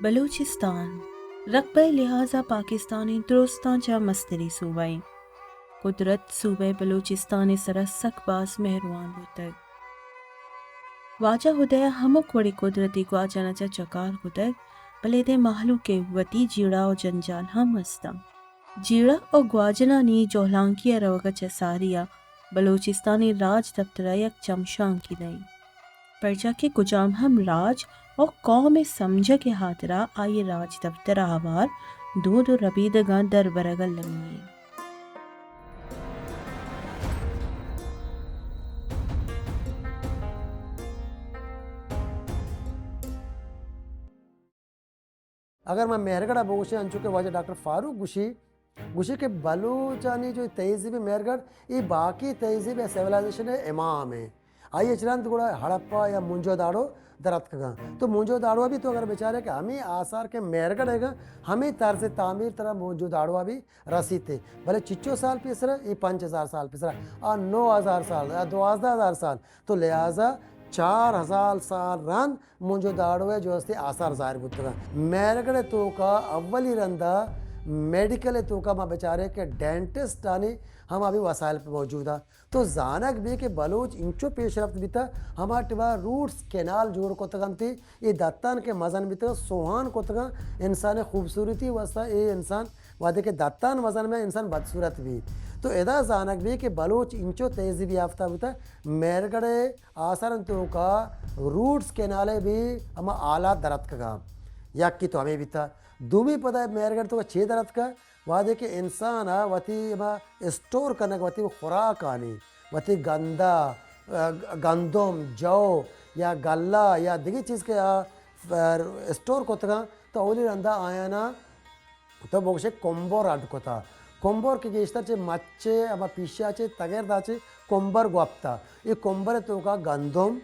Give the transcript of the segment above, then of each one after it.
بلوچستان رقبہ ءِ لحاظ ءَ پاکستان ءِ درستاں چہ مستریں صوبہ ایں۔ قدرت صوبہ بلوچستان ءِ سرا سک باز مہروان بوتگ۔ واجہ ہدے ءَ ہمک وڑیں قدرتی گواجن ءَ چہ چکار کتگ، بلے دے مہلوک ءِ وتی جیڑہ ءُ جنجال ہم است انت۔ جیڑہ ءُ گواجنانی جہلانکی ءَ روگ ءَ چہ ساری ءَ بلوچستان ءِ راج دپتر ءَ یک چمشانکے دئیں، پرچا کہ کجام ہم راج ءُ قوم ءِ سمجھگ ءِ ہاترا آئی ءِ راج دپتر ءَ ہوار دود ءُ ربیدگاں دربرگ المی ایں۔ اگر من مہرگڑھ ءَ بگوشیں، انچو کہ واجہ ڈاکٹر فاروق گوشی، گوشی کہ بلوچانی جو تہذیب مہرگڑھ، اے باقی تہذیب یا سیولائزیشن ءِ امام ایں۔ آئی ءَ چہ رند گڑا ہڑپہ یا موہنجو داڑو در اتکگاں۔ تو موہنجو داڑو ءَ بھی تو اگر بچارے کہ ہمے آثار کہ مہرگڑھ ءَ گاں، ہمے طرز تعمیر ترا موہنجو داڑو ءَ بھی رسیت۔ بلے چچو سال پیسرا، اے پنچ ہزار سال پیسرا، آ نو ہزار سال، آ دوازدہ ہزار سال۔ تو لہذا چار ہزار سال رند موہنجو داڑو ءِ جو استے آثار ظاہر بوتگاں۔ مہرگڑھ ءِ توکا اولی رندا میڈیکل ءِ توکا ما بچارے کہ ڈینٹسٹ آنی ہما بھی وسائل موجود ایں۔ تو زانگ بی کہ بلوچ انچو پیش رفت بیتا، ہما ٹیما روٹس کینال جوڑ کتگ انت، اے دتان کہ مزن بیتگ، سوہان کتگاں انسان ءِ خوبصورتی واسطہ۔ اے انسان وہدے کہ دتان مزن بی، انسان بدصورت بی۔ تو ادا زانگ بی کہ بلوچ انچو تہذیب یافتہ بوتا، مہرگڑھ ءِ آثارانی توکا روٹس کینال ءِ بھی ہما آلات در اتکگاں۔ یکی تو ہمے بیتا۔ دومی پدا مہرگڑھ ءِ توکا چے در اتکا؟ وہدے کہ انسان ءَ وتی ہما اسٹور کنگ، وتی خوراکانی، وتی گندہ، ا، گندم، جو یا گلہ یا دگہ چیز کہ آ، ا، اسٹور کتگاں، تو اولی رندا آیانا تو بگوشے کمبر اڈ کتا۔ کمبر کہ گیشتر چہ مچ ءَ، ہما پیشا چہ تگردا چہ کمبر گوپتا۔ اے کمبر ءِ توکا گندم،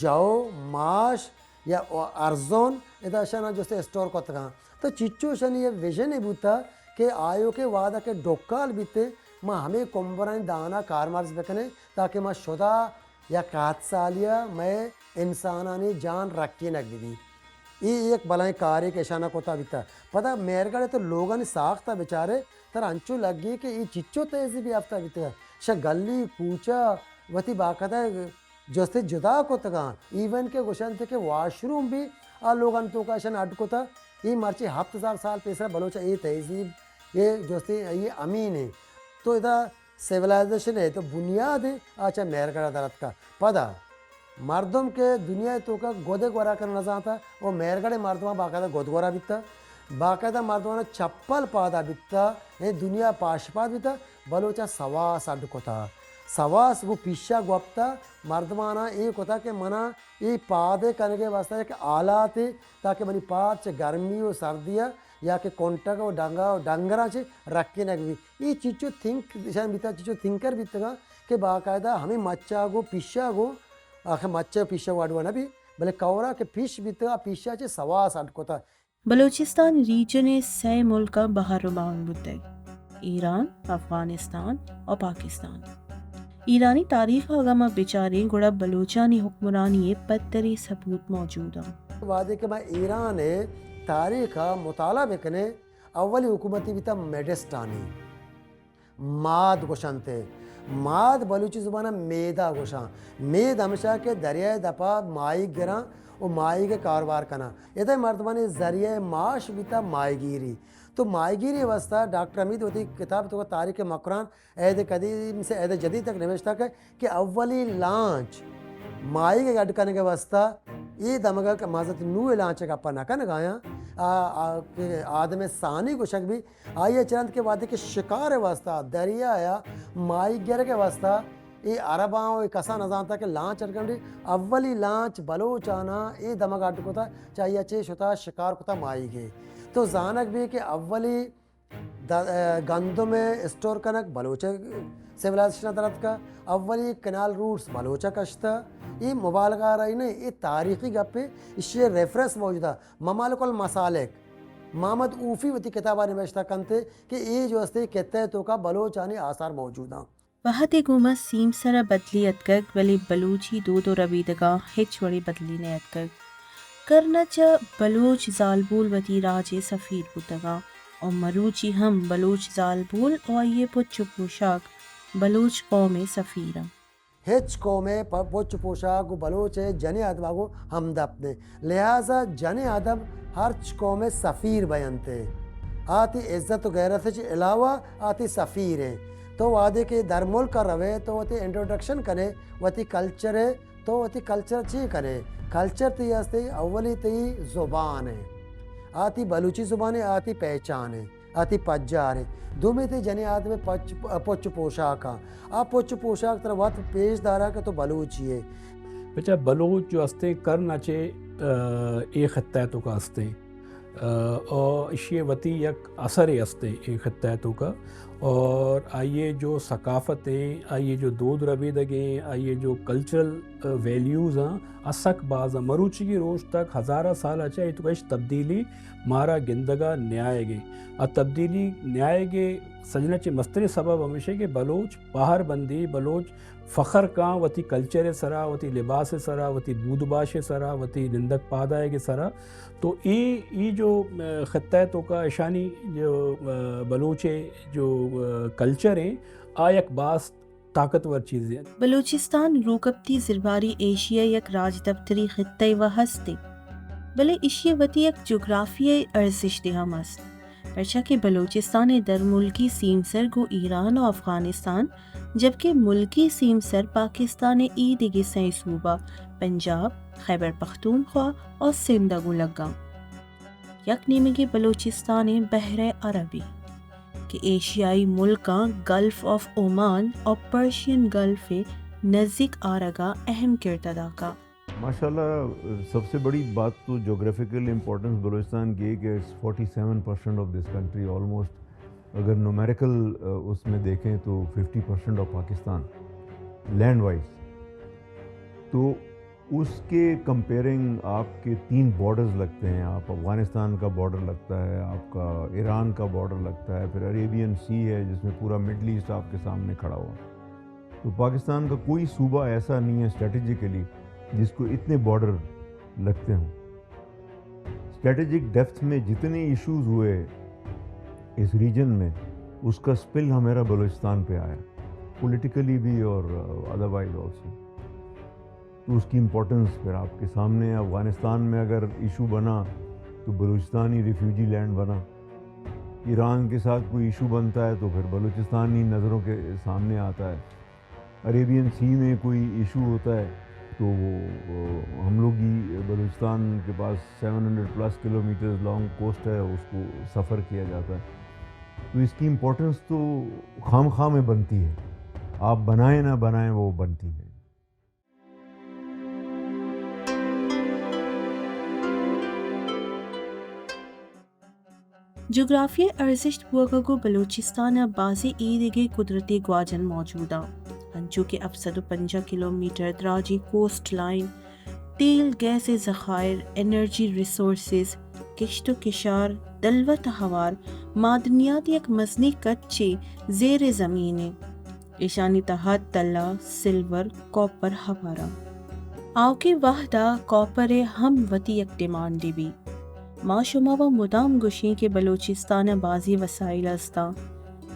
جو، ماش یا ارزن ادا اشانا جستے اسٹور کتگاں۔ تو چچو اشانی یہ ویژن بوتا کہ آیوکیں وہدا کہ ڈکال بیتے، ما ہمے کمبرانی دانا کارمرز بکنیں تاکہ ما شدا یک ہتھ سالیا مئے انسانانی جان رکینگ بہ بی۔ اے یک بلائیں کارے کہ اشانا کتا بیتا۔ پدا مہرگڑھ ءِ تو لوگانی ساختا بچارے، ترا انچو لگی کہ اے چچو تہذیب یافتہ بیتگا۔ شہ گلی کوچہ وتی باقاعدہ جستے جدا کتگاں۔ ایون کہ گوشنت کہ واش روم بھی آ لوگانی توکا اشان اڈ کتا۔ اے مرچی ہپت ہزار سال پیسرا بلوچ اے تہذیب، اے جستے اے امین ایں۔ تو ادا سیولائزیشن ءِ تو بنیاد ایں، آ چہ مہرگڑھ ءَ در اتکا۔ پدا مردم کہ دنیا ءِ توکا گد ءِ گورا کنگ نزانتا، او مہرگڑھ ءِ مردماں باقاعدہ گد گورا بیتا، باقاعدہ مردماں چپل پادا بیتا، اے دنیا پاشپاد بیتا، بلوچ ءَ سواس اڈ کتا۔ سواس گوں پیشا گوپتا، مردماناں اے کتا کہ منا اے پاد ءِ کنگ ءِ واسطہ یک آلاتے تاکہ منی پاد چہ گرمی و سردی ءَ یا کہ کنٹگ و ڈنگا و ڈنگراں چہ رکینگ بی۔ اے چیچو تھنک، اشان بیتا چیچو تھنکر بیتگاں کہ باقاعدہ ہمیں مچا گو پیشا گو، آخر مچا پیشا گو اڈوا نہ بی، بلے کورا کہ پیش بیتگا پیشا چہ سواس اڈ کتا۔ بلوچستان ریجن ءِ سئے ملک ءَ بہر و بانگ بوتگ، ایران، افغانستان و پاکستان۔ ایرانی تاریخ ءَ اگاں ما بچاریں گڑا بلوچانی حکمرانی ءِ پدتریں ثبوت موجود انت۔ وہدے کہ ما ایران ءِ تاریخ ءَ مطالعہ بکنیں، اولی حکومتی بیتا میڈسٹانی۔ ماد گوشنت۔ ماد بلوچی زبان ءَ میدہ گوشاں۔ مید ہمیشہ کہ دریائے دپا ماہیگ گراں و ماہیگ ءِ کاروبار کناں۔ ادا مردمانی ذریعہ معاش بیتا ماہیگیری۔ تو ماہیگیری واسطہ ڈاکٹر حمید وتی کتاب تو تاریخ مکران عہد قدیم سے عہد جدید تک نوشتہ کہ، کہ اولی لانچ ماہیگ اڈ کنگ واسطہ اے دمگا کہ حضرت نوح لانچ گپا نہ کنگایاں، آ، آ، کہ آدم ثانی گوشگ بی، آئی ءَ چہ رند کہ وہدے کہ شکار ءِ واسطہ، دریا ءَ ماہیگ گرگ ءِ واسطہ، اے عرباں و اے کساں نزانتا کہ لانچ اڈ کنڈی، اولی لانچ بلوچاناں اے دمگ اڈ کتا، چہ آئی ءَ چہ شتا شکار کتا ماہیگے۔ تو زانگ بی کہ اولی د-، گندم ءِ اسٹور کنگ بلوچ سیولائزیشن ءَ در اتکا، اولی کنال روٹس بلوچ ءَ کشتا، اے مبالغہ آرائی نہ، اے تاریخی گپے، ایشی ریفرنس موجود ءَ۔ ممالک المسالک، محمد عوفی وتی کتابا نوشتہ کنتے کہ اے جو استے کتہ توکا بلوچانی آثار موجود آں۔ وہدے گوما سیمسر ءَ بدلی اتکگ، بلے بلوچی دود و ربیدگاں ہچ وڑیں بدلی نہ اتکگ۔ کرن ءَ چہ بلوچ زالبول وتی راج ءِ سفیر بوتگ اَنت ءُ مروچی ہم بلوچ زالبول ءُ آئی ءِ پچ ءُ پوشاک بلوچ قوم ءِ سفیر اَنت۔ ہچ قوم ءِ پ-، پچ ءُ پوشاک گوں بلوچ ءِ جنیں آدم ءَ گوں ہمدپ نہ اِنت۔ لہذا جنیں آدم ہرچ قوم ءِ سفیر بینت ءُ آ وتی عزت ءُ غیرت ءَ چہ علاوہ آ وتی سفیر اِنت۔ تو وہدے کہ در ملک ءَ روئے، تو وتی انٹروڈکشن کنئے، وتی کلچر ءِ، تو وتی کلچر چی کنئے؟ کلچر تئی ہستے، اولی تئی زبان اِنت۔ آ تئی بلوچی زبان اِنت، آ تئی پہچان اِنت۔ آ تئی پجار اِنت۔ دومی تئی جنیں آدم ءِ پچ، پچ ءُ پوشاک اَنت۔ آ پچ ءُ پوشاک ترا وت پیش دار اَنت کہ تو بلوچے ئے۔ بچار بلوچ جو ہست اِنت کرن ءَ چہ، آ، اے خطہ ءِ توکا ہست اِنت۔ آ، ءُ ایشی ءِ وتی یک اثرے ہست اِنت اے خطہ ءِ توکا۔ اور آئی ءِ جو ثقافت اِنت، آئی ءِ جو دود ربیدگ اِنت، آئی ءِ جو کلچرل، آ، ویلیوز اَنت، آ سک باز اَنت۔ مروچیگیں روچ تک ہزاراں سال ءَ چہ اے توکا ہچ تبدیلی مارا گندگ ءَ نیایگ اِنت۔ آ تبدیلی نیایگ ءِ سجن ءَ چہ مستریں سبب ہمیش اِنت کہ بلوچ پہر بندی، بلوچ فخر کاں وتی کلچر ءِ سرا، وتی لباس ءِ سرا، وتی بود باش ءِ سرا، وتی نندگ پادایگ ءِ سرا۔ تو اے، اے جو، آ، خطہ ءِ توکا اشانی جو، آ، بلوچ ءِ جو، آ، کلچر اِنت، آ یک باز طاقتور چیزے اِنت۔ بلوچستان روکپتی زرباری ایشیا ءِ یک راجدپتری خطہ ءِ وَ ہست اِنت، بلے ایشی ءِ وتی یک جغرافیائی ارزشتے ہم ہست، پرچا کہ بلوچستان ءِ درملکی سیمسر گوں ایران ءُ افغانستان، جبکہ ملکی سیمسر پاکستان ءِ اے دگہ سئیں صوبہ پنجاب، خیبر پختونخوا ءُ سندھ ءَ گوں لگاں۔ یک نیمگے بلوچستان ءِ بحر عربی کہ ایشیائی ملکاں گلف آف اومان اور پرشین گلف ءِ نزیک آرگ ءَ اہم کرد ادا کا۔ ماشاءاللہ، سب سے بڑی بات تو جغرافیکل امپورٹنس بلوچستان کی ہے کہ it's forty seven percent of this country almost، اگر نومیریکل، آ، اس میں دیکھیں تو fifty percent of Pakistan land wise. تو اس کے کمپیئرنگ آپ کے تین بارڈرز لگتے ہیں، آپ افغانستان کا بارڈر لگتا ہے، آپ کا ایران کا بارڈر لگتا ہے، پھر عریبین سی ہے جس میں پورا مڈل ایسٹ آپ کے سامنے کھڑا ہوا۔ تو پاکستان کا کوئی صوبہ ایسا نہیں ہے اسٹریٹجیکلی جس کو اتنے بارڈر لگتے ہوں۔ اسٹریٹجک ڈیپتھ میں جتنے ایشوز ہوئے اس ریجن میں، اس کا اسپل ہمارا بلوچستان پہ آیا، پولیٹیکلی بھی اور ادروائز آلسو۔ تو اس کی امپورٹنس پھر آپ کے سامنے ہے۔ افغانستان میں اگر ایشو بنا تو بلوچستان ہی ریفیوجی لینڈ بنا۔ ایران کے ساتھ کوئی ایشو بنتا ہے تو پھر بلوچستان ہی نظروں کے سامنے آتا ہے۔ عریبین سی میں کوئی ایشو ہوتا ہے تو وہ، آ، ہم لوگ ہی، بلوچستان کے پاس seven hundred plus kilometres long coast ہے، اس کو سفر کیا جاتا ہے۔ تو اس کی امپورٹنس تو خام خام میں بنتی ہے، آپ بنائیں نہ بنائیں، وہ بنتی ہے۔ جغرافیائی ارزشت بوگ ءَ گوں بلوچستان ءَ بازیں اے دگہ قدرتی گواجن موجود اَنت، انچو کہ ہپت سد ءُ پنجاہ کلومیٹر دراجیں کوسٹ لائن، تیل گیس ءِ ذخائر، انرجی ریسورسز، کشت ءُ کشار، دلوت ءُ ہوار، معدنیات یک مزنیں کچے زیر زمین اِنت۔ ایشانی تہا طلا، سلور، کاپر ہوار اَنت۔ آؤکیں وہد ءَ کاپر ءِ ہم وتی یک ڈیمانڈے بیت۔ ما شما وَ مدام گوشیں کہ بلوچستان ءَ بازیں وسائل است اَنت۔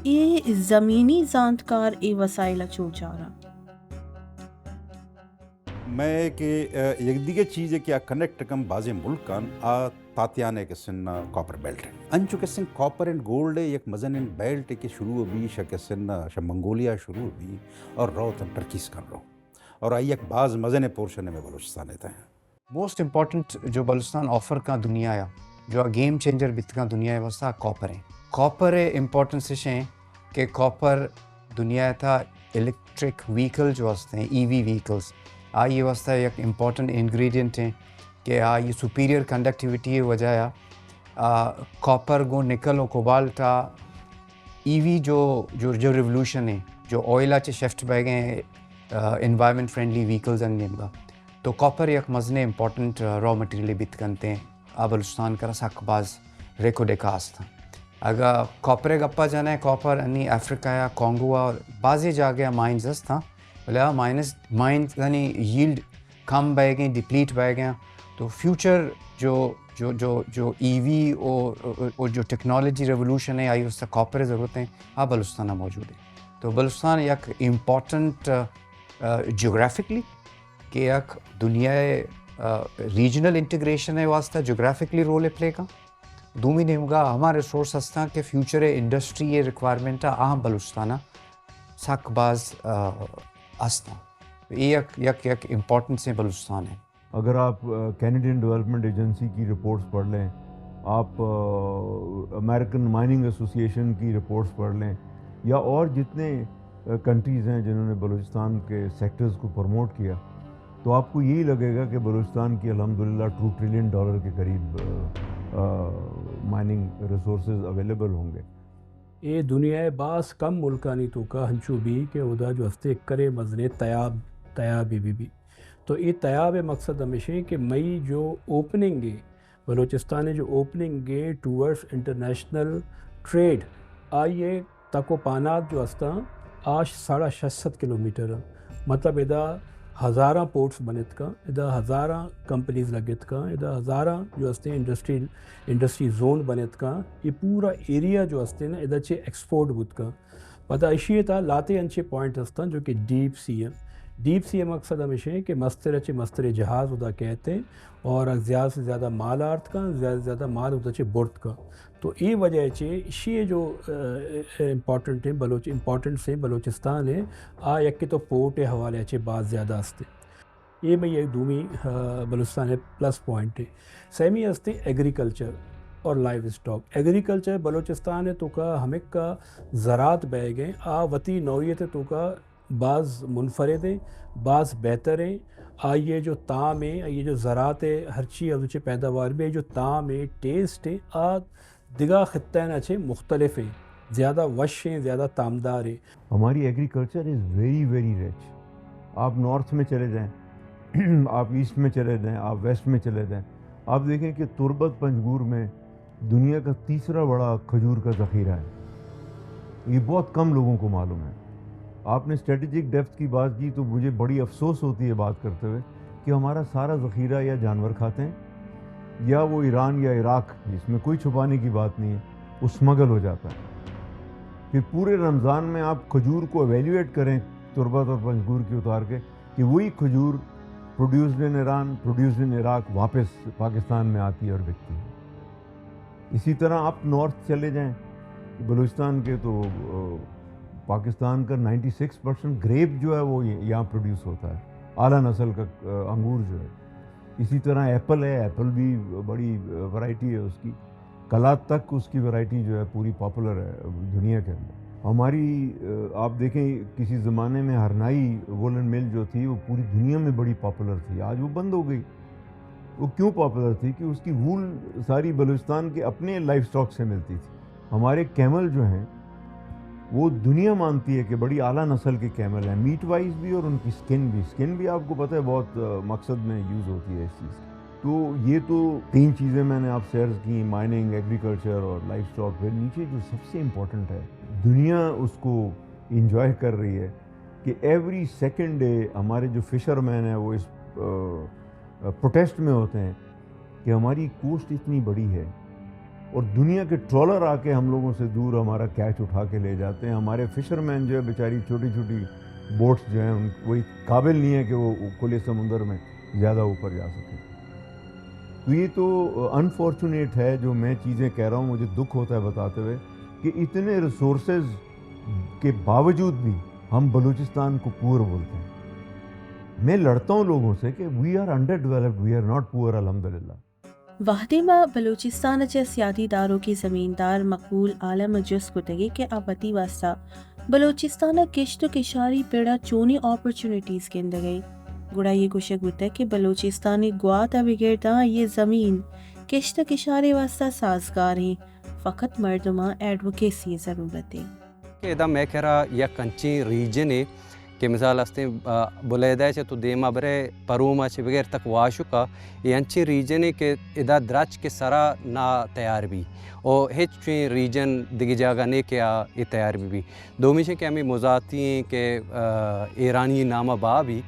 اے زمینی زانتکار اے وسائل ءَ چون چار اَنت؟ مئے کہ، آ، یک دگہ چیزے کہ آ کنیکٹ کن بازیں ملکان، آ تاتیان ءِ کہ سن کاپر بیلٹ اِنت۔ انچو کہ سن کاپر اینڈ گولڈ ءِ یک مزنیں بیلٹ کہ شروع بی، شہ کہ سن شہ منگولیا شروع بی اور روت ٹرکیز کن رو۔ اور آئی یک باز مزنیں پورشن میں بلوچستان ءِ تہ اِنت۔ موسٹ امپورٹنٹ جو بلوچستان آفر کاں دنیا ءَ، جو گیم چینجر بیت کاں دنیا ءِ واسطہ، کاپر اِنت۔ کاپر ءِ امپورٹنس اِش اِنت کہ کاپر دنیا ءِ تہا الیکٹرک وہیکل جو ہست اَنت، ای وی وہیکلز، آئی ءِ واسطہ یک امپورٹنٹ انگریڈینٹ اِنت کہ آئی سپیریئر کنڈکٹیویٹی ءِ وجہ ءَ، آ، کاپر گوں نکل ءُ کوبالٹ ءَ ای وی جو، جو، جو ریولوشن اِنت، جو آئل ءَ چہ شفٹ بئیگ ءَ اِنت، آ، انوائرمنٹ فرینڈلی وہیکلز ءِ نیمگ ءَ۔ تو کاپر یک مزنیں امپورٹنٹ را مٹیریلے بیت کنت اَنت۔ آ بلوچستان ءِ کرا سک باز ریک ءُ ڈیکا است۔ اگاں کاپر ءِ گپا جنئے، کاپر انی افریقہ ءَ، کانگو ءَ، بازیں جاگہ ءَ مائنز است اَنت، بلے آ مائنز، مائنز انی ییلڈ کم بئیگ ءَ اِنت، ڈپلیٹ بئیگ ءَ اِنت۔ تو فیوچر جو جو جو جو ای وی او او جو ٹیکنالوجی ریولوشن ہے، آئی واسطہ کاپر ضرورت ہے، آ بلوچستان موجود ہے۔ تو بلوچستان یک امپورٹنٹ جیوگرافکلی کہ یک دنیا ریجنل انٹیگریشن ہے واسطہ جیوگرافکلی رول پلے کا۔ دومی نیمگا ہما ریسورس ہستاں کہ فیوچر انڈسٹری ریکوائرمنٹ آ ہم بلوچستان سک باز ہستاں۔ یہ یک یک یک امپورٹنس ہے بلوچستان ہے۔ اگر آپ کینیڈین ڈیولپمنٹ ایجنسی کی رپورٹس پڑھ لیں، آپ امریکن مائننگ ایسوسی ایشن کی رپورٹس پڑھ لیں، یا اور جتنے کنٹریز ہیں جنہوں نے بلوچستان کے سیکٹرز کو پروموٹ کیا، تو آپ کو یہی لگے گا کہ بلوچستان کی الحمدللہ ٹو ٹریلین ڈالر کے قریب مائننگ ریسورسز اویلیبل ہوں گے۔ اے دنیا ء باز کم ملکانی توکا ہنچو بی کہ اودا جو ہستے کرے مزنے تیاب، تیابی بی بی۔ تو اے تیاب ء مقصد ہمیش ایں کہ مئی جو اوپننگ اے، بلوچستان ء جو اوپننگ اے ٹوورڈز انٹرنیشنل ٹریڈ، آئی ء تک و پانات جو ہستاں، آ ساڑھا شش سد کلومیٹر ایں۔ مطلب ادا ہزاراں پورٹس بنت کن، ادا ہزاراں کمپنیز لگت کن، ادا ہزاراں جو ہستیں انڈسٹری، انڈسٹری زون بنت کن، یہ پورا ایریا جو ہستیں نا، ادا چہ ایکسپورٹ بوت کن۔ پدا اشی ء تہا لہتے انچیں پوائنٹ ہستاں جو کہ ڈیپ سی ایں۔ ڈیپ سی ء مقصد ہمیش ایں کہ مستر ء چہ مستریں جہاز ادا کئیت ایں اور زیادہ سے زیادہ مال آرت کن، زیادہ سے زیادہ مال ادا چہ برت کن۔ تو اے وجہ ء چہ اشی ء جو، ا، ا، امپورٹنٹ ایں بلوچ، امپورٹنس ایں بلوچستان ء، آ یکے تو پورٹ ء حوالے ء چہ باز زیادہ است ایں۔ اے مئی یک دومی، آ، بلوچستان ء پلس پوائنٹ اے۔ سیمی ہستے ایگریکلچر اور لائیو اسٹاک۔ ایگریکلچر بلوچستان ء توکا ہمکا زراعت بیگ ایں، آ وتی نوعیت ء توکا باز منفرد ایں، باز بہتر ایں۔ آئی ء جو تام ایں، آئی ء جو زراعت ء ہرچی اودا چہ پیداوار بی، جو تام ایں، ٹیسٹ ایں، آ دگہ خطہ نا چہ مختلف ایں، زیادہ وش ایں، زیادہ تامدار ایں۔ ہماری agriculture is very very rich. آپ نارتھ میں چلے جائیں، آپ ایسٹ میں چلے جائیں، آپ ویسٹ میں چلے جائیں، آپ دیکھیں کہ تربت پنجگور میں دنیا کا تیسرا بڑا کھجور کا ذخیرہ ہے۔ یہ بہت کم لوگوں کو معلوم ہے۔ آپ نے اسٹریٹجک ڈیپتھ کی بات کی تو مجھے بڑی افسوس ہوتی ہے بات کرتے ہوئے کہ ہمارا سارا ذخیرہ یا جانور کھاتے ہیں یا وہ ایران یا عراق، اس میں کوئی چھپانے کی بات نہیں ہے، وہ اسمگل ہو جاتا ہے۔ پھر پورے رمضان میں آپ کھجور کو ایویلیویٹ کریں تربت اور پنجگور کی اتار کے کہ وہی کھجور produced in Iran, produced in Iraq واپس پاکستان میں آتی ہے اور بکتی ہے۔ اسی طرح آپ نارتھ چلے جائیں بلوچستان کے تو، آ، پاکستان کا نائنٹی سکس پرسینٹ گریپ جو ہے وہ یہ-، یہاں پروڈیوس ہوتا ہے، اعلیٰ نسل کا، آ، انگور جو ہے۔ اسی طرح ایپل ہے، ایپل بھی بڑی ورائٹی ہے اس کی، قلات تک اس کی ورائٹی جو ہے پوری پاپولر ہے دنیا کے اندر۔ ہماری، آ، آپ دیکھیں کسی زمانے میں ہرنائی وولن مل جو تھی وہ پوری دنیا میں بڑی پاپولر تھی، آج وہ بند ہو گئی۔ وہ کیوں پاپولر تھی؟ کہ اس کی وول ساری بلوچستان کے اپنے لائیو اسٹاک سے ملتی تھی۔ ہمارے کیمل جو ہیں، وہ دنیا مانتی ہے کہ بڑی اعلیٰ نسل کے کیمل ہیں، میٹ وائز بھی اور ان کی اسکن بھی۔ اسکن بھی آپ کو پتہ ہے بہت، آ، مقصد میں یوز ہوتی ہے اس چیز کی۔ تو یہ تو تین چیزیں میں نے آپ سے عرض کی، مائننگ، ایگریکلچر اور لائیو اسٹاک۔ پھر نیچے جو سب سے امپورٹنٹ ہے، دنیا اس کو انجوائے کر رہی ہے کہ ایوری سیکنڈ ڈے ہمارے جو فشر مین ہیں وہ اس، آ، پروٹیسٹ میں ہوتے ہیں کہ ہماری کوسٹ اتنی بڑی ہے اور دنیا کے ٹرالر آ کے ہم لوگوں سے دور ہمارا کیچ اٹھا کے لے جاتے ہیں۔ ہمارے فشرمین جو ہے بیچاری چھوٹی چھوٹی بوٹس جو ہیں ان، وہی قابل نہیں ہے کہ وہ کھلے سمندر میں زیادہ اوپر جا سکیں۔ تو یہ تو انفارچونیٹ ہے جو میں چیزیں کہہ رہا ہوں، مجھے دکھ ہوتا ہے بتاتے ہوئے کہ اتنے ریسورسز کے باوجود بھی ہم بلوچستان کو پور بولتے ہیں۔ میں لڑتا ہوں لوگوں سے کہ we are underdeveloped, we are not poor, الحمدللہ۔ وہدے ما بلوچستان ء چہ سیادی داروکیں زمیندار مقبول عالم ء جست کتگی کہ آ وتی واستا بلوچستان ء کشت و کشاری پڑ ء چونیں اپرچونیٹیز گندگ ء، گڑا اے گوشگ بوتگ کہ بلوچستان ء گوات ء بگر داں آئی ء زمین کشت و کشار ء واستا سازگار ایں، فقط مردماں ایڈوکیسی ء ضرورت ایں۔ کہ ادا مئے کرا یک انچیں ریجنے کہ مثال استیں، آ، بلیدہ چہ تو دیما برے پروما چہ بغیر تک واشکا، اے انچیں ریجنے کہ ادا درچک سرا نا تیار بی۔ او ہچ چویں ریجن دگہ جاگہ نے کہ آ اے تیار بی بی۔ دومی چہ کہ ہمیں مزاتی ہیں کہ، آ، ایرانی نامہ با بی۔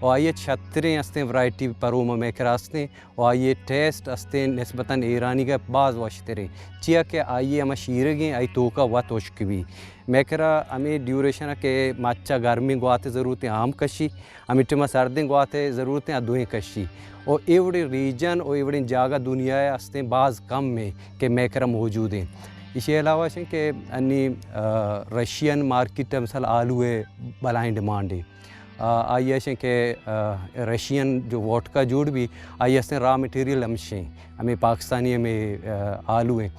و آئی ء شتریں استیں ورائٹی پروم مئے کرا استیں و آئی ء ٹیسٹ استیں نسبتاً ایرانی گا باز وشتریں، چیا کہ آئی ء ہما شیرگیں آئی توکا وت ہشک بی۔ مئے کرا ہمے ڈیوریشن ء کہ مچا گرمیں گوات ء ضرورت ء آ ہم کشی، ہمے ٹائم ء سردیں گوات ء ضرورت ء آ دوئیں کشی۔ و اے وڑیں ریجن و اے وڑیں جاگہ دنیا ء استیں باز کم ایں کہ مئے کرا موجود ایں۔ ایشی علاوہ اش کہ انی، آ، رشین مارکیٹ ء مثال آلو ء بلائیں ڈیمانڈ ایں۔ آ، آئی ء اش کہ، آ، رشین جو ووڈکا جوڑ بی، آئی ء استیں را مٹیریل ہمشیں، ہمیں پاکستانی ہمیں، آ، آلو ایں۔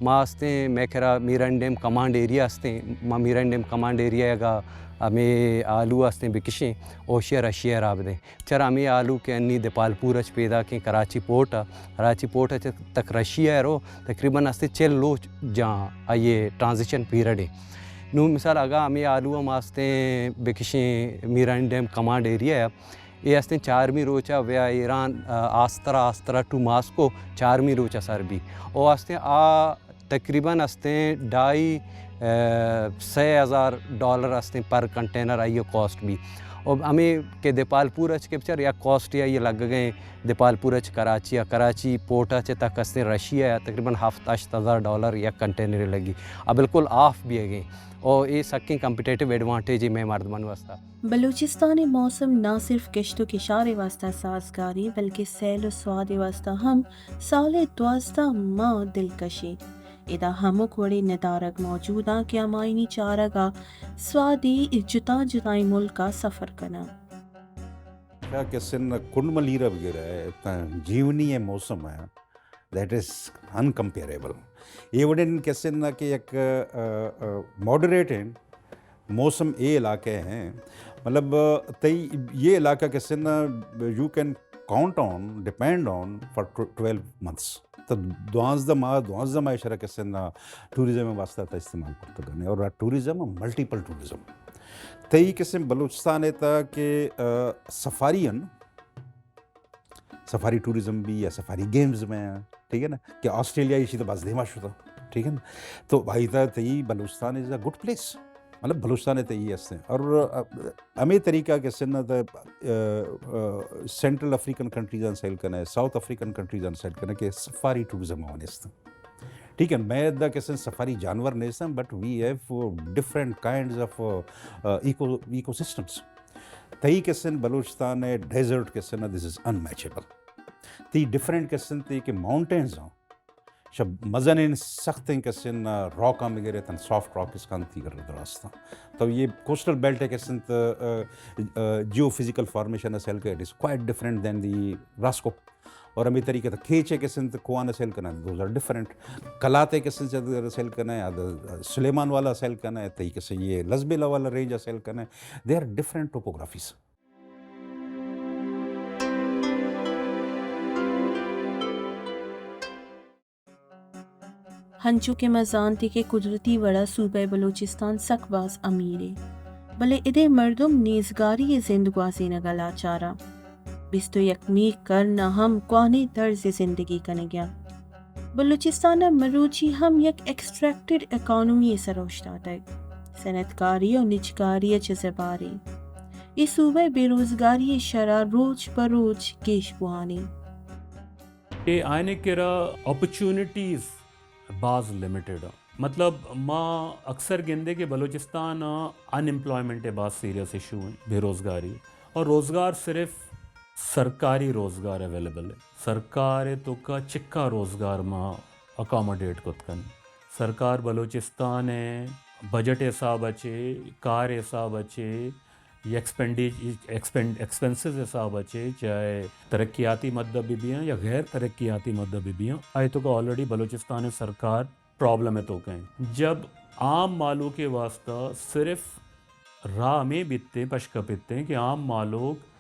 ما استیں مئے کرا میران ڈیم کمانڈ ایریا استیں، ما میران ڈیم کمانڈ ایریا گا ہمیں آلو استیں بکشیں، اوشیا رشیا را بدیں۔ چرا ہمیں آلو کہ انی دیپال پور اچ پیداکیں کراچی پورٹ ء، کراچی پورٹ ء چہ تک رشیا ء رو تقریباً استیں چل روچ جاں آئی ء ٹرانزیشن پیریڈ ایں۔ نوں مثال اگاں ہمیں آلو ہم استیں بکشیں میران ڈیم کمانڈ ایریا ء، اے استیں چارمی روچ ء ویا ایران، آ، آسترا، آسترا ٹو ماسکو چارمی روچ ء سر بی۔ او استیں آ تقریباً استیں ڈھائی، آ، سے ہزار ڈالر استیں پر کنٹینر آئی ء کاسٹ بی۔ او ہمیں کہ دیپال پور اچ کہ بچار یک کاسٹ آئی ء لگگیں دیپال پور اچ کراچی ء، کراچی پورٹ ء چہ تک استیں رشیا ء تقریباً ہفت ہشت ہزار ڈالر یک کنٹینر لگی۔ آ بالکل آف بیگیں۔ او اے سکیں کمپیٹیٹو ایڈوانٹیج ایں مئے مردمانی واسطہ۔ بلوچستان ء موسم نہ صرف کشت و کشار ء واسطہ سازگار ایں بلکہ سیل و سواد ء واسطہ ہم سال ء دوازدہ ماہ دلکش ایں۔ ادا ہمک وڑیں ندارگ موجود آں کہ ہمایانی چارگ ء سوادی جتا جتائیں ملک ء سفر کناں۔ کیا کہ سن کنڈ ملیر ء بگر ء تاں جیونی ء موسم ء، that is uncomparable. اے وڑیں کہ سن کہ یک، آ، آ، ماڈریٹ ایں موسم اے علاقے ہیں، مطلب، تئی یہ علاقہ کہ سن you can count on, depend on for twelve months. تو دوازدہ ماہ، دوازدہ ماہ شرا کہ سن ٹورزم واسطہ تا استعمال کرتا کرنے، اور ٹورزم ملٹیپل ٹورزم۔ تئی قسم بلوچستان ہے تا کہ، آ، سفاری ان، سفاری ٹورزم بھی یا سفاری گیمز میں ہیں، ٹھیک ہے نا، کہ آسٹریلیا اسی تو بس دیما شتا، ٹھیک ہے نا۔ تو بھائی تا تئی Balochistan is a good place، مطلب بلوچستان ہے تئی ہستے۔ اور، آ، ہمیں طریقہ کہ سن تا، آ، آ، central African countries on sale کرنا ہے، south African countries on sale کرنا ہے کہ سفاری ٹورزم ہونے ہستے۔ ٹھیک ہے، میں دا کہ سن سفاری جانور نہیں ہستے، but we have different kinds of, uh, eco, ecosystems. تئی کہ سن بلوچستان ہے، ڈیزرٹ کہ سن، this is unmatchable۔ تئی ڈفرنٹ کہ سن تئی کہ ماؤنٹینز ہوں، شب مزنیں سختیں کہ سن راک ہم گرے تن سافٹ راک اس کان تئی گر دراستا۔ تو یہ کوسٹل بیلٹ ہے کہ سن تو، آ، آ، جیو فزیکل فارمیشن سیل کہ it is quite different than the راسکو۔ اور ہمیں طریقے تو کھیچے کہ سن تو کوان سیل کرنا، those are different۔ کلاتے کہ سن سے سیل کرنا ہے، سلیمان والا سیل کرنا ہے، تئی کہ سن یہ لزبیلا والا رینج سیل کرنا ہے۔ They are different topographies. ہنچو کہ ما زانت کہ قدرتی وڑا صوبہ بلوچستان سک باز امیر ایں، بلے ادے مردم نیزگاری ء زند گوازینگ ء لاچاراں۔ بیست و یکمی کرن ء ہم کوانیں طرز زندگی کنگ ء۔ بلوچستان ء مروچی ہم یک ایکسٹریکٹڈ اکانومی ء سر اوشتاتگ۔ صنعتکاری ء نجکاری ء چہ زباریں۔ اے صوبہ ء بے روزگاری ء شرح روچ پہ روچ گیش بوان انت۔ کہ آیانی کرا اپرچونیٹیز باز لمیٹڈ انت۔ مطلب، ما اکثر گندے کہ بلوچستان ء ان ایمپلائمنٹ ء باز سیریس ایشو انت، بے روزگاری، اور روزگار صرف سرکاری روزگار اویلیبل ہے۔ سرکار ء توکا چکا روزگار ما اکاموڈیٹ کت کن۔ سرکار بلوچستان ء بجٹ حساب ء چے، کار حساب ء چے، ایکسپینڈی-، ایکسپینڈ-، ایکسپنسز حساب ء چے، چاہے ترقیاتی مدہ بہ بیاں یا غیر ترقیاتی مدہ بہ بیاں، آئی توکا آلریڈی بلوچستان سرکار پرابلم ء توکا ہیں۔ جب عام مالوک ء واسطہ صرف راہ ہمیں بیتیں، پشکپتیں کہ عام مالوک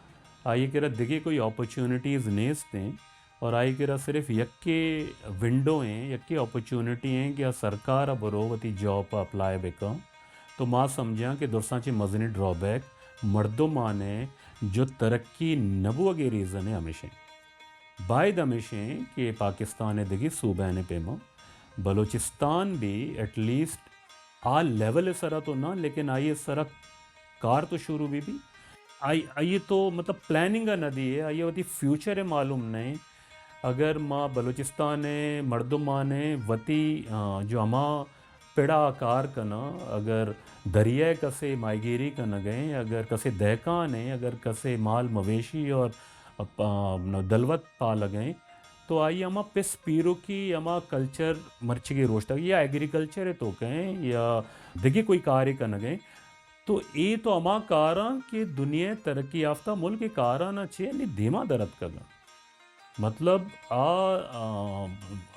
آئی کرا دگہ کوئی اپرچونیٹیز نیست ہیں، اور آئی کرا صرف یکے ونڈو ہیں، یکے اپرچونیٹی ہیں کہ آ سرکار ء برو وتی جاب ء اپلائی بکن، تو ما سمجھاں کہ درساں چہ مزنیں ڈرا بیک مردمانے جو ترقی نہ بوگے ریزن ہے ہمیشیں۔ باید ہمیشیں کہ پاکستان ء دگہ صوبہانے پیما بلوچستان بھی ایٹ لیسٹ آ لیول ء سرا تو نہ، لیکن آئی ء سرا کار تو شروع بہ بی۔ آئی، آئی تو مطلب پلاننگ نہ دیے، آئی وتی فیوچر معلوم نہیں۔ اگر ما بلوچستان مردمان وتی، آ، جو ہما پڑا کار کناں، اگر دریائے کسے ماہیگیری کنگ ء، اگر کسے دہکان ء، اگر کسے مال مویشی اور، آ، دلوت پالگ ء، تو آئی ہما پس پیروکی، ہما کلچر مرچگی روشتگ یا ایگریکلچر ء تو کہیں یا دگہ کوئی کارے کنگ ء، تو اے تو ہما کاراں کہ دنیا ء ترقی یافتہ ملک ء کاراں چہ یعنی دیما در اتکگاں۔ مطلب آ، آ،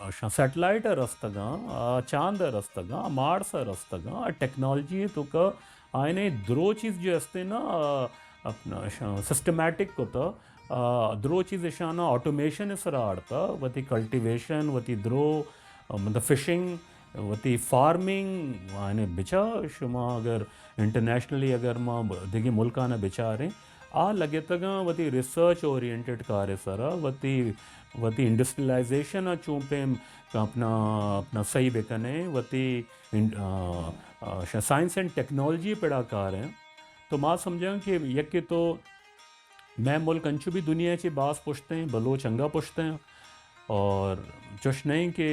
آ، ش-، سیٹلائٹ ء رستگاں، آ چاند ء رستگاں، آ مارس ء رستگاں، آ ٹیکنالوجی ء توکا آئینے درو چیز جو ہستے نا، آ، اپنا ش-، سسٹمیٹک کتا، آ، درو چیز اشانا آٹومیشن ء سرا آڑتا، وتی کلٹیویشن، وتی درو، آ، مطلب فشنگ، وتی فارمنگ، آنے بچا شما اگر انٹرنیشنلی اگر ما دگہ ملکانا بچاریں، آ لگتگاں وتی ریسرچ اورینٹڈ کارے سرا، وتی، وتی انڈسٹریلائزیشن ء چون پیم اپنا، اپنا صحیح بکنے، وتی ان-، آ، آ، ش-، سائنس اینڈ ٹیکنالوجی پڑا کار ہیں۔ تو ما سمجھاں کہ یکے تو مئے ملک انچو بھی دنیا چہ باز پشت ہیں، بلوچ انگا پشت ہیں، اور چش نہیں کہ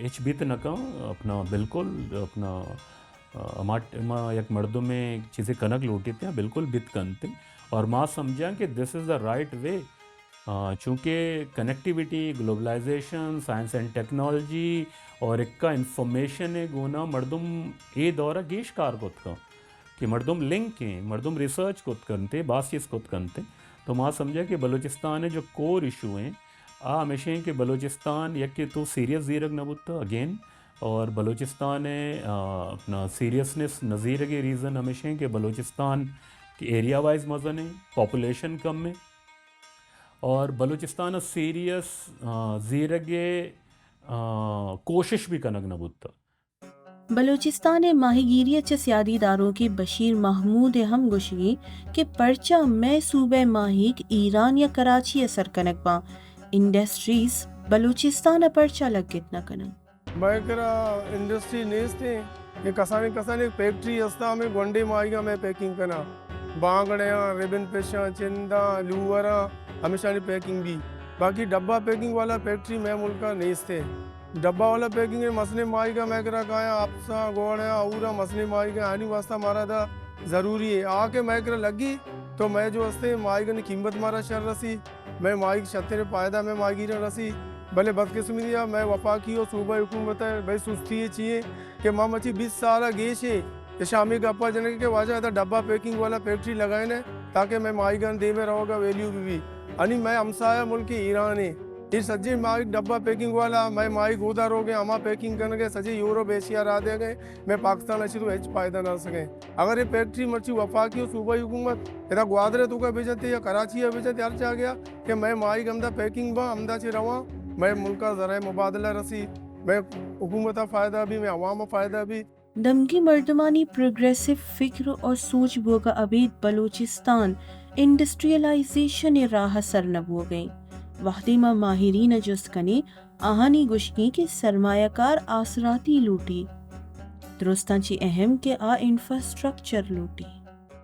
ہچ بیت نہ کن، اپنا بالکل اپنا، آ، ہما ٹائما یک مردمے چیزے کنگ لوٹیت، بالکل بیت کنت۔ اور ما سمجھاں کہ this is the right way، uh, چونکہ connectivity, globalization, science and technology اور اکا انفارمیشن ء گونا مردم اے دور ء گیش کار کت کن کہ مردم لنک ہیں، مردم ریسرچ کت کنتے، باز چیز کت کنتے۔ تو ما سمجھا کہ بلوچستان ء جو کور ایشو ہیں، آ ہمیشہ ہیں کہ بلوچستان یکے تو سیریس زیرگ نہ بوتا، اگین، اور بلوچستان ء، آ، اپنا سیریسنس نہ زیرگے ریزن ہمیشہ ہیں کہ بلوچستان کہ ایریا وائز مزن ہیں، پاپولیشن کم ہیں، اور بلوچستان ء سیریس، آ، زیرگے، آ، کوشش بھی کنگ نہ بوتا۔ بلوچستان ء ماہیگیری ء چہ سیادی داروکیں بشیر محمود ء ہم گوشگی کہ پرچا مئے صوبہ ء ماہیگ ایران یا کراچی ء سر کنگ باں، انڈسٹریز بلوچستان ء پرچا لگت نہ کناں؟ مئے کرا انڈسٹری نیست ہیں کہ کسانیں کسانیں فیکٹری ہستا ہمیں گونڈیں ماہیگاں مئے پیکنگ کناں، بانگڑے آں، ربن فش آں، چند آں، لوور آں، ہمیشانی پیکنگ بھی۔ باقی ڈبہ پیکنگ والا فیکٹری مئے ملکا نیست ہے۔ ڈبہ والا پیکنگ ء مسنے ماہیگا مئے کرا کایاں، اپساں، گوڑیاں، اورا مسنے ماہیگا آنی واسطہ مارا دا ضروری ہے۔ آ کہ مئے کرا لگی تو مئے جو ہستے ماہیگانی قیمت مارا شر رسی، مئے ماہیگ شتر فائدہ مئے ماہیگیراں رسی۔ بلے بدقسمتی آ مئے وفاقی و صوبہ حکومت ء بھئی سستی ء چی ہے کہ ما مچی بیست سال ء گیش ہے کہ شامی گپا جنگ کہ واجہ ادا ڈبہ پیکنگ والا فیکٹری لگائینے تاکہ مئے ماہیگان دیمے روگا ویلیو بھی بھی۔ انی مئے ہمسایہ ملک ایران ہے۔ اے سجیں ماہیگ ڈبہ پیکنگ والا، مئے ماہیگ اودا روگ ء، ہما پیکنگ کنگ ء، سجیں یورپ ایشیا را دیگ ء، مئے پاکستان ء چہ تو ہچ فائدہ نہ رسگ ء۔ اگر اے فیکٹری مرچی وفاقی و صوبائی حکومت ادا گوادر ء توکا بجنت یا کراچی ء بجنت، ہر جاگہ ء کہ مئے ماہیگ ہمدا پیکنگ باں، ہمدا چہ رواں، مئے ملک ء زرعی مبادلہ رسی، مئے حکومت ء فائدہ بی، مئے عوام ء فائدہ بی۔ دمگی مردمانی پروگریسو فکر اور سوچ بوگا ابید بلوچستان انڈسٹریلائزیشن ء راہ ء سر نہ بوگ ء انت۔ وہدے ما ماہرین ء جست کنیں، آہانی گوشگیں کہ سرمایہ کار آسراتی لوٹی، درستاں چہ اہم کہ آ انفراسٹرکچر لوٹی۔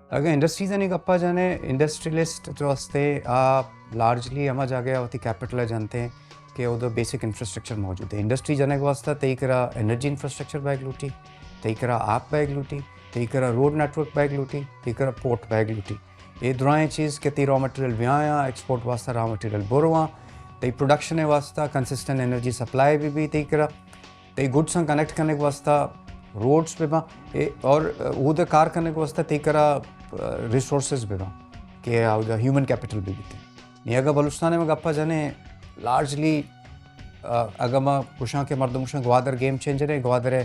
اگاں انڈسٹریزانی گپا جنیں، انڈسٹریلسٹ جو ہستے، آ لارجلی ہما جاگہ ء وتی کیپٹل ء جنتے کہ اودا بیسک انفراسٹرکچر موجود ہے۔ انڈسٹری جنگ واسطہ تئی کرا انرجی انفراسٹرکچر بیگ لوٹی، تئی کرا آپ بیگ لوٹی، تئی کرا روڈ نیٹورک بیگ لوٹی، تئی کرا پورٹ بیگ لوٹی۔ اے درائیں چیز کہ تئی را مٹیریل بیاں، ایکسپورٹ واسطہ را مٹیریل برواں، تئی پروڈکشن واسطہ کنسسٹنٹ انرجی سپلائی بھی بھی تئی کرا، تئی گڈساں کنیکٹ کنگ واسطہ روڈز بہ باں، اے، اور اود کار کنگ واسطہ تئی کرا، آ، ریسورسز بہ باں کہ اودا ہیومن کیپٹل بہ بیت۔ نی اگاں بلوچستان ء ما گپا جنیں، لارجلی، آ، اگاں ما گوشاں کہ مردم گوشاں گوادر گیم چینجر ہے، گوادر ء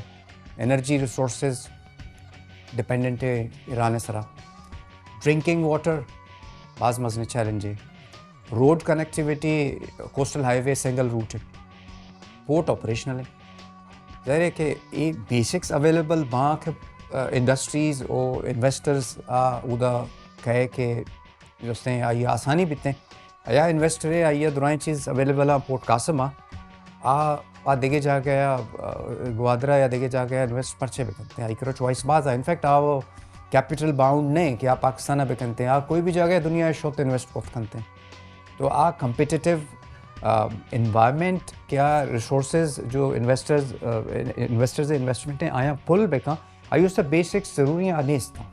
انرجی ریسورسز ڈیپینڈنٹ ہے ایران ء سرا۔ ڈرنکنگ واٹر باز مزنیں چیلنج ہے۔ روڈ کنیکٹیویٹی، کوسٹل ہائی وے سنگل روٹ ہے، پورٹ آپریشنل ہے۔ ظاہر ہے کہ اے بیسکس اویلیبل باں کہ، آ، انڈسٹریز و انویسٹرز آ اودا کہے کہ جستیں آئی آسانی بیتیں۔ یا انویسٹر ہے، آئی درائیں چیز اویلیبل آں پورٹ قاسم آ، آ، آ دگہ جاگہ آ، آ، گوادر آ یا دگہ جاگہ آ انویسٹ پرچے بکنتے؟ آئی کرا چوائس باز آ۔ انفیکٹ آ وہ کیپٹل باؤنڈ نہ ایں کہ آ پاکستان ءَ بکنت ایں، آ کوئی بھی جاگہ دنیا ءَ شت انویسٹ کت کنت ایں۔ تو آ کمپیٹیٹو انوائرمنٹ کہ آ ریسورسز جو انویسٹرز، انویسٹرز انویسٹمنٹ ایں آیاں پل بکن، آئی واسطہ بیسکس ضروری ایں، آ نیست ایں۔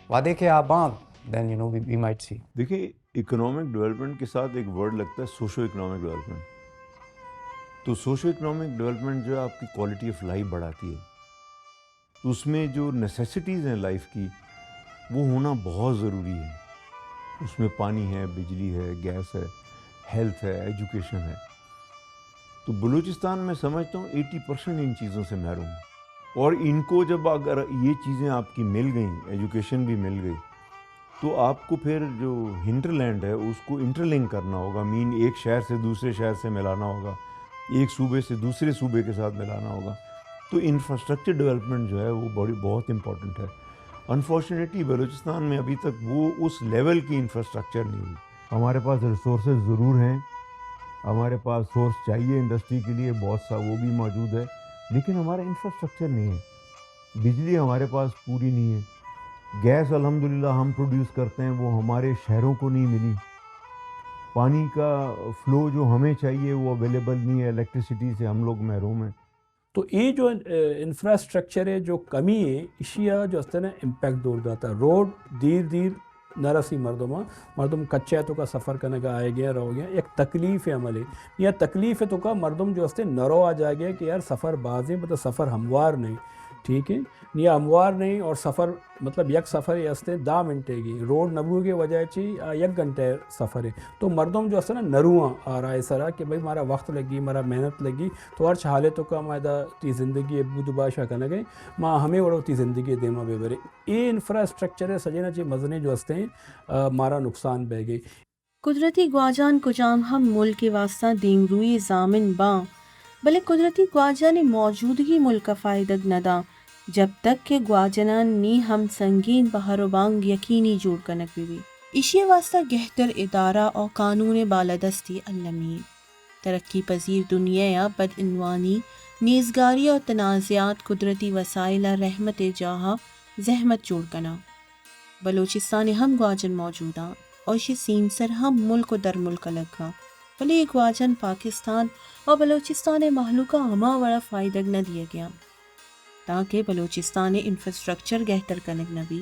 وہدے کہ آ باں، then you know we, we might see. دیکھیں، اکنامک ڈیولپمنٹ کے ساتھ ایک ورڈ لگتا ہے سوشو اکنامک ڈیولپمنٹ۔ تو سوشو اکنامک ڈیولپمنٹ جو ہے آپ کی کوالٹی آف لائف بڑھاتی ہے۔ تو اس میں جو نیسیسٹیز ہیں لائف کی، وہ ہونا بہت ضروری ہے۔ اس میں پانی ہے، بجلی ہے، گیس ہے، ہیلتھ ہے، ایجوکیشن ہے۔ تو بلوچستان میں سمجھتا ہوں ایٹی پرسینٹ ان چیزوں سے محروم ہے۔ اور ان کو جب اگر یہ چیزیں آپ کی مل گئیں، ایجوکیشن بھی مل گئی، تو آپ کو پھر جو ہنٹرلینڈ ہے اس کو انٹرلنک کرنا ہوگا، مین ایک شہر سے دوسرے شہر سے ملانا ہوگا، ایک صوبے سے دوسرے صوبے کے ساتھ ملانا ہوگا۔ تو انفراسٹرکچر ڈیولپمنٹ جو ہے وہ بڑی، بہت امپورٹنٹ ہے۔ انفارچونیٹلی بلوچستان میں ابھی تک وہ اس لیول کی انفراسٹرکچر نہیں ہوئی۔ ہمارے پاس ریسورسز ضرور ہیں، ہمارے پاس سورس چاہیے انڈسٹری کے لیے، بہت سا وہ بھی موجود ہے، لیکن ہمارا انفراسٹرکچر نہیں ہے۔ بجلی ہمارے پاس پوری نہیں ہے۔ گیس الحمدللہ ہم پروڈیوس کرتے ہیں، وہ ہمارے شہروں کو نہیں ملی۔ پانی کا فلو جو ہمیں چاہیے وہ اویلیبل نہیں ہے، الیکٹریسٹی سے ہم لوگ محروم ہیں۔ تو اے جو، اے، انفراسٹرکچر ءِ جو کمی ایں، ایشی ءَ جو است نا امپیکٹ دور داتا۔ روڈ دیر دیر نہ رسی مردم ءَ، مردم کچے ءِ توکا سفر کنگ ءَ آئیگ ءَ روگ ءَ، یک تکلیف عملے۔ یا تکلیف ءِ توکا مردم جو است نہ رو آ جاگہ کہ یار سفر بازیں، پتہ سفر ہموار نہیں، ٹھیک ہے؟ نی ہموار نہیں اور سفر، مطلب، یک سفرے است دہ منٹے گی، روڈ نہ بوگے وجہ چی آ یک گھنٹے سفرے۔ تو مردم جو است نا نہ رواں آ راہ سرا کہ بھئی مارا وقت لگی، مارا محنت لگی، تو ہرچ حالے توکا ما ادا تی زندگی ءِ بود باشا کنگے، ما ہمیں وڑو تی زندگی ءِ دیما بہ برے۔ اے انفراسٹرکچر ءِ سجینا چی مزنیں جو استیں، آ، مارا نقصان بہ گئے۔ قدرتی گواجن کجام ہم ملک ءِ واستہ دیمروئی ضامن باں، بلے قدرتی گواجن ءِ موجودگی ملک ءَ فائدگ نہ داں، جب تک کہ گواجنان نی ہم سنگین بہر و بانگ یقینی جوڑ کنگ بہ بی۔ ایشی ءِ واستہ گہتر ادارہ و قانون ءِ بالادستی المی۔ ترقی پذیر دنیا ءَ بدعنوانی، نیزگاری و تنازعات قدرتی وسائل ءَ رحمت ءِ جاہ ءَ زحمت جوڑ کناں۔ بلوچستان ءَ ہم گواجن موجود آں و ایشی سیمسر ہم ملک و درملک ءَ لگاں، بلے اے گواجن پاکستان و بلوچستان ءِ مہلوک ءَ ہما وڑ ءَ فائدگ نہ دیگ ءَ آں، تانکہ بلوچستان ءِ انفراسٹرکچر گہتر کنگ نہ بی۔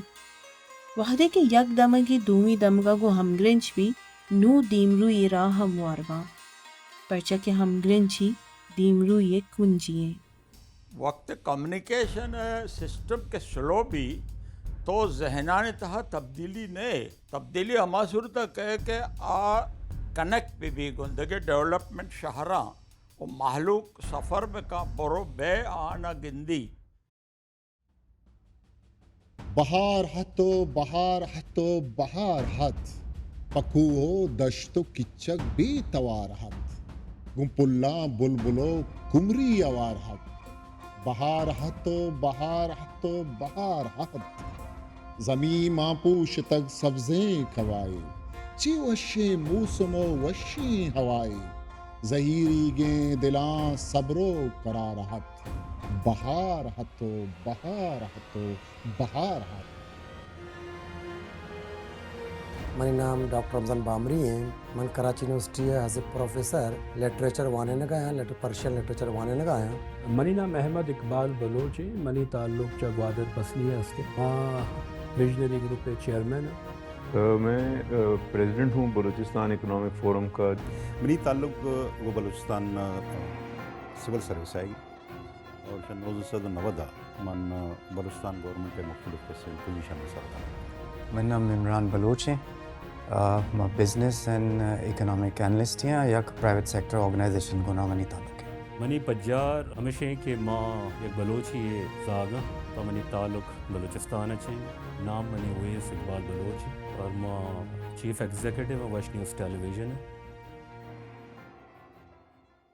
وہدے کہ یک دمگے دومی دمگ ءَ گوں ہمگرنچ بی، نوں دیمروئی ءِ راہ ہموار باں، پرچا کہ ہمگرنچی دیمروئی ءِ کنجی ایں۔ وقت کمیونیکیشن سسٹم کہ سلو بی تو ذہنانی تہا تبدیلی نئے۔ تبدیلی ہما صورت ءَ کئے کہ آ کنیکٹ بہ بی گوں دگہ ڈیولپمنٹ شہراں و مہلوک سفر بکاں، برو بئے آناں گندی۔ بہار ہت و بہار ہت و بہار ہت، پہ کوہ و دشت و کچک بے توار ہت، گوں پلاں بلبل و کمری اوار ہت۔ بہار ہت و بہار ہت و بہار ہت، زمین ماں پوشتگ سبزیں کوائے، چی وشیں موسم و وشیں ہوائے، زہیریگیں دلاں صبر و قرار ہت۔ بہار ہت و بہار ہت و بہار ہت۔ منی نام ڈاکٹر رمضان بامری ایں۔ من کراچی یونیورسٹی ءَ ایز اے پروفیسر لٹریچر وانینگ ءَ آں، لٹر-، پرشین لٹریچر وانینگ ءَ آں۔ منی نام احمد اقبال بلوچ ایں۔ منی تعلق چہ گوادر پسنی ءَ است۔ ما ویژنری گروپ ءِ چیئرمین آں۔ آ، میں، آ، پریزیڈنٹ ہوں بلوچستان اکنامک فورم کا۔ منی تعلق، آ، وہ بلوچستان، آ، سول سروس آئی۔ اور سن نوزدہ سد و نود ءَ من بلوچستان گورنمنٹ ءِ مختلف قسم پوزیشن ءَ سر دارگ۔ منی نام عمران بلوچ ایں۔ آ، ما بزنس اینڈ اکنامک اینالسٹ ایں، یک پرائیویٹ سیکٹر آرگنائزیشن گونا منی تعلق ایں۔ منی پجار ہمیش ایں کہ ما یک بلوچے ءِ زاگ آں، پہ منی تعلق بلوچستان ءَ چہ ایں۔ نام منی اویس اقبال بلوچ ایں اور ما چیف ایگزیکٹو آں وش نیوز ٹیلی ویژن ءِ۔